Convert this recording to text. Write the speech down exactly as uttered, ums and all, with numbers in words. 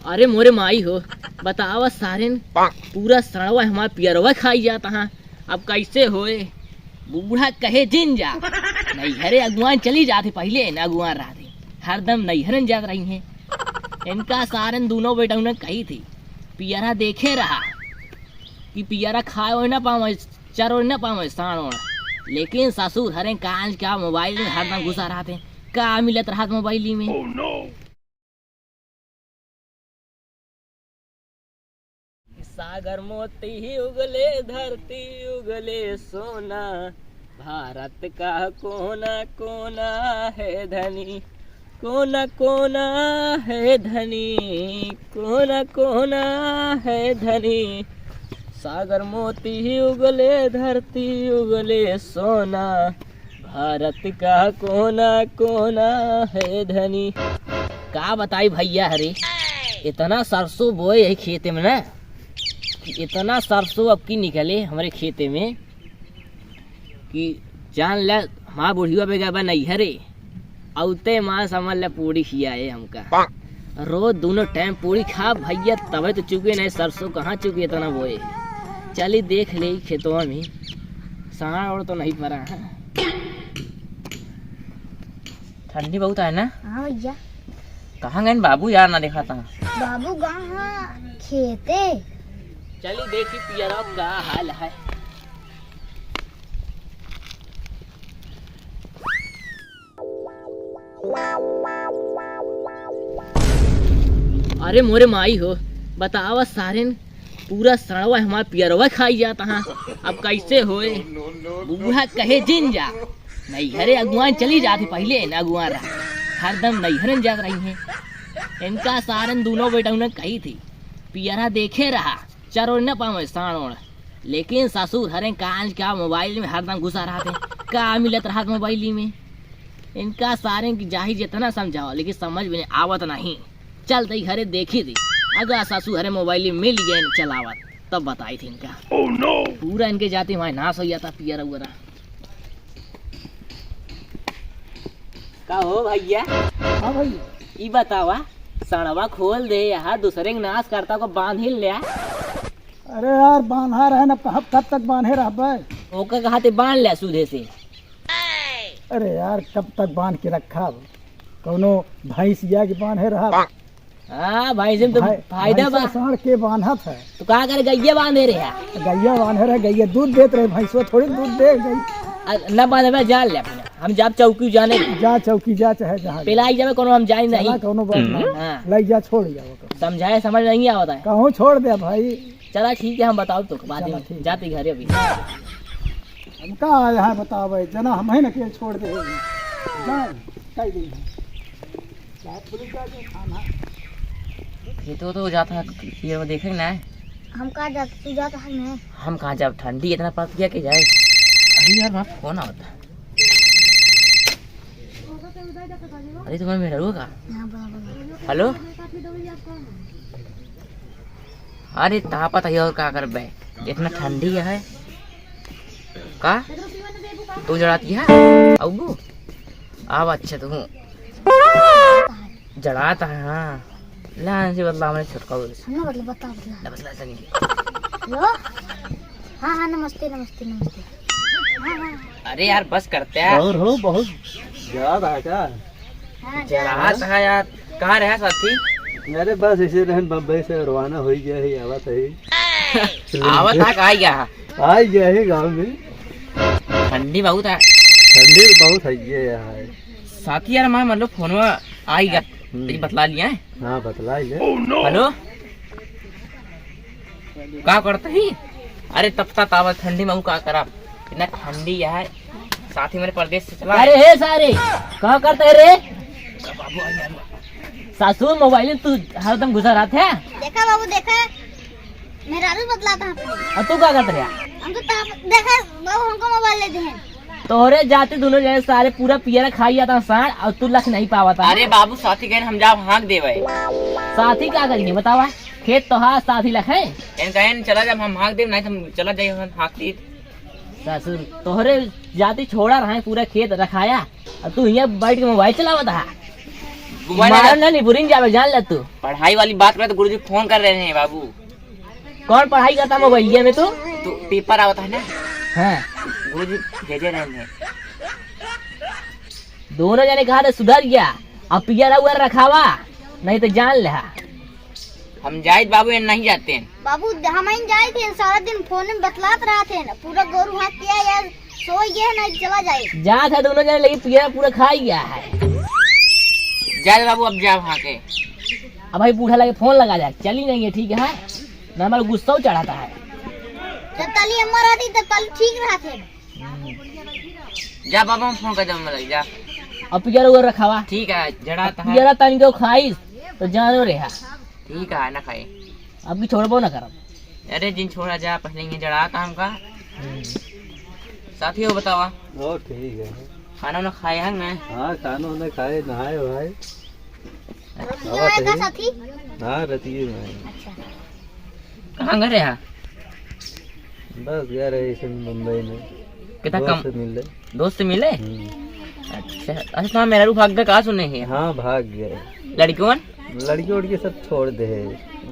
अरे मोरे माई हो, बतावा सारेन, पूरा सड़वा हमार पियरवा खाई जात है। अब कैसे होए? बूढ़ा कहे जिन जा, नैहरे अगुआन चली जात ही, पहिले न अगुआन रहत ही, हरदम नैहरन जात रही हैं। इनका सारेन दूनों बेटउन कही थी, पियरा देखे रहा कि पियरा खाए ओए न पावे, चर ओए न पावे, साण ओण। लेकिन ससुर हरे कांच का मोबाइल में हरदम घुसा रहत हैं, का मिलत रहत मोबाइल में। सागर मोती ही उगले, धरती उगले सोना, भारत का कोना कोना है धनी, कोना कोना है धनी, कोना कोना है धनी। सागर मोती ही उगले, धरती उगले सोना, भारत का कोना कोना है धनी। का बताई भैया, हरे इतना सरसों बोए है खेते में ना, कि इतना सरसों अब की निकले हमरे खेते में कि जान ले, हमार बुढ़िया बेगा बा नैहरे, औते माँ समझ ले पूड़ी खियाए हमका। रोज दूनों टाइम पूड़ी खा भैया, तबे तो चुके नहीं, सरसों कहाँ चुके इतना बोए। चली देख ले खेतवा में, साण ओण तो नहीं परा है। ठंडी बहुत है ना? हाँ भैया। कहाँ गए बाबू यार, ना देखा था। बाबू गाँव है खेते। चली देखी पियरा का हाल है। अरे मोरे माई हो, बतावा सारेन, पूरा सड़वा हमार पियरवा खाई जात है। अब कैसे होए? बूढ़ा कहे जिन जा, नैहरे अगुआन चली जात ही, पहिले न अगुआन रहा, हरदम नैहरन जात रही हैं। इनका सारेन दूनों बेटउन कही थी, पियरा देखे रहा, चर ओए न पावे, साण ओण। लेकिन ससुर हरे कांच का मोबाइल में हरदम घुसा रहत हैं, का मिलत रहत मोबाइल में। इनका सारेन की जाही जितना समझाओ, लेकिन समझ में आवत नहीं। चल तई घरे देखी थी, अगर ससुर हरे मोबाइल मिल गए न चलावत, तब बताई थी इनका। पूरा इनके जाति वहाँ नाश हो जाता, पियरा उरा। का हो भैया? हाँ भैया। ई बतावा, सड़वा खोल दे, यहाँ दूसरे के नाश करता को बांध ही ले। अरे यार, बांधा रहे ना, कब, कब तक बांधे रहबे? ओका कहा ते बांध ले सूधे से। अरे यार, कब तक बांध के रखब? कौनो भैंसिया के बांधे रहब? हाँ, भैंस में तो भाई, फायदा बा। भैंसा साँड़ के बांधत है। तो का करे, गइया बांधे रहे? गइया बांधे रहे, गइया दूध देत रहे, भैंसवा थोड़ी दूध दे गई। आ, ना बांधे बा, जान ले अपना। हम जाब चौकी जाने। जा चौकी जा, चाहे जहाँ जा। पेलाई जाबे कोनो, हम जाई चला, नहीं। कोनो बात ना। हाँ। लई जा, छोड़ जाओ। समझाए समझ नहीं आवता है। कहूँ छोड़ दे भाई। चला ठीक है, हम बताओ तो बाद चला में। ठीक है। जाते घरे अभी। हम का आए हैं बतावे, जना हम ही न के छोड़ दे। जा, कई दिन है। चाहे पुलिस जा के खाना। ये तो, तो जाता है, ये वो देखे ना है। हम कहाँ जात, तू जाता है ना। हम कहाँ जाब, ठंडी इतना पड़त है कि जाए। अरे यार, वहाँ फोन आवता है। अरे तुम्हारे मेहररुआ का? हाँ, बोला, बोला। हेलो। अरे तापत है और का करबे, इतना ठंडी है। का? तू जड़ात है? अबू? आव अच्छा तू। जड़ात है, हाँ। ला, इनसे बतला, हमने छोटका बोल से। हम ना बतला, बता, बतला। ना बतला, ऐसा नहीं। हेलो? हाँ, हाँ, नमस्ते, नमस्ते, नमस्ते। हाँ, हाँ। अरे यार, बस करते हैं। और हो, बहुत जड़ा रहा का? हाँ, जड़ा रहा था यार। कहाँ रहा साथी? अरे बस ऐसे रहन, बम्बई से रवाना हो गया है, आवत है। आवत है, कहाँ गया? आ गया है गाँव में। ठंडी बहुत है। ठंडी तो बहुत है ये यार। साथी यार, मैं मतलब फोनवा आई गया, हम्म। तेरी बतला लिया है। हाँ, बतला लिया। हेलो, का करत ही? अरे तपता तावत ठंडी में का करब? इतना ठंडी है, साथी मेरे परदेस से चला। अरे हे सारे, का करत है रे? सासू मोबाइल में तू हरदम घुसा रहत है। देखा बाबू, देखा, मेहरारू बतलाता है। और तू का करत रहा? हम तो ताप-, देखा बाबू, हमको मोबाइल ले दे। तोहरे जाते दोनों जने सारे पूरा पियरा खाई जाता साँड़, और तू लख नहीं पावता। अरे बाबू, साथी गए, हम जाब हाँक देवे। साथी का करिए बतावा? खेत तो हाँ साथी लख है। इन कहे, "चला जाब, हम हाँक देब, नहीं तो हम चला जाइए, हम हाँक देब।" ससुर, तोहरे जाती छोड़ा रहा है, पूरा खेत रखाया, और तू यहाँ बैठ के मोबाइल चलावत हा। मोबाइल मारन ना, निपुरिन जावे, जान ले तू। पढ़ाई वाली बात करे तो गुरुजी फोन कर रहे हैं बाबू। कौन पढ़ाई करता मोबाइलिया में तू? तो पेपर आवत है ना। हाँ। गुरुजी भेजे रहे हैं। दोनों जने कहा थे सुधर गया, अब पियर उअर रखावा, नहीं तो जान ले। हम जाइत बाबू, ये नहीं जाते हैं। बाबू, हम ही जाइत है, सारा दिन फोन में बतलात रहत है, पूरा गोरू हाथ किया यार, सो ये नहीं चला जाए। जात है दोनों जने, लेकिन पियर पूरा खा गया है। जा रे बाबू, अब जा वहाँ के। अब भाई बूढ़ा लगे फोन लगा जाए, चली नहीं है, ठीक है, ना हमारा गुस्सा चढ़ाता है। जब ताली अम्मा रहती तब ताली ठीक रहत है। जा बाबा, हम फोन कर देबे, लग जा। अब पियर उअर रखावा। ठीक है, जड़ा अब था। पियर तन के खाइस तो जानो रे हा। ठीक है, ना खाए। अब की छोड़बो ना करब। अरे जिन छोड़ा जा, पहले ये जड़ा था हमका। हम्म। साथी हो बतावा। और ठीक है। खाना उना खाए हैं ना? हाँ, खाना उना खाए, नहाए वहाए। अच्छा। हवा यहाँ आया था सही। साथी? हाँ, रतिये में आए। अच्छा। कहाँ घर है? बस घर है इसे मुंबई में। कितना दोस्त कम? से मिले। दोस्त से मिले? हम्म। अच्छा, अच्छा, तुम्हारा मेहरारू भाग गए, कहाँ सुने हैं? हाँ, भाग गए। लड़कियों? लड़की उड़की सब छोड़ दे है।